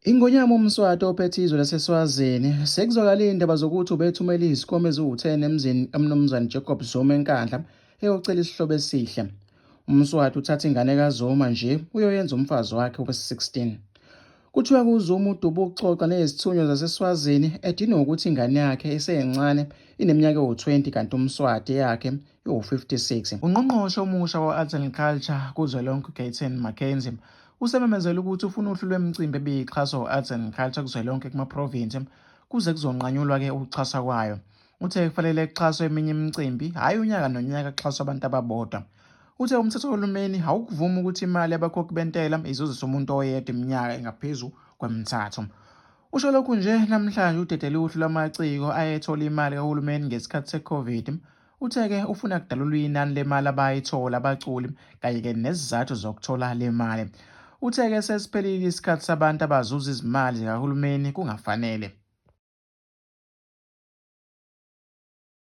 Ingonyama uMswati ophethe izwe laseSwazini sekuzwakala iy'ndaba zokuthi ubethumela izikomo eziwu-10 emzini kaMnumzane Jacob Zuma eNkandla eyocela isihlobo esihle. UMswati uthatha ingane kaZuma nje uyoyenza umfazi wakhe wesi-16. Kuthiwa kuZuma uduba ukuxoxa nezithunywa zaseSwazini edinwa ukuthi ingane yakhe iseyincane ineminyaka ewu-20 kanti uMswati eyakhe iwu-56. Ungqongqoshe omusha wa-Arts and Culture kuzwelonke uGayton McKenzie usememezele ukuthi ufuna uhlu lwemicimbi ebiyixhaswa u-Arts and Culture kuzwelonke kumaphrovinsi kuze kuzonqanyulwa-ke ukuxhaswa kwayo. Uthe kufanele kuxhaswe eminye imicimbi, hhayi unyaka nonyaka kuxhaswa abantu ababodwa. Uthe umthetho kahulumeni awukuvumi ukuthi imali yabakhokhi bentela izuzise umuntu oyedwa iminyaka engaphezu kwemithathu. Usho lokhu nje namhlanje udedele uhlu lwamaciko ayethola imali kahulumeni ngesikhathi se-Covid. Uthe-ke ufuna kudalulwe inani lemali abayithola abaculi kanye-ke nezizathu zokuthola le mali. Uthe-ke sesiphelile isikhathi sabantu abazuza izimali zikahulumeni kungafanele.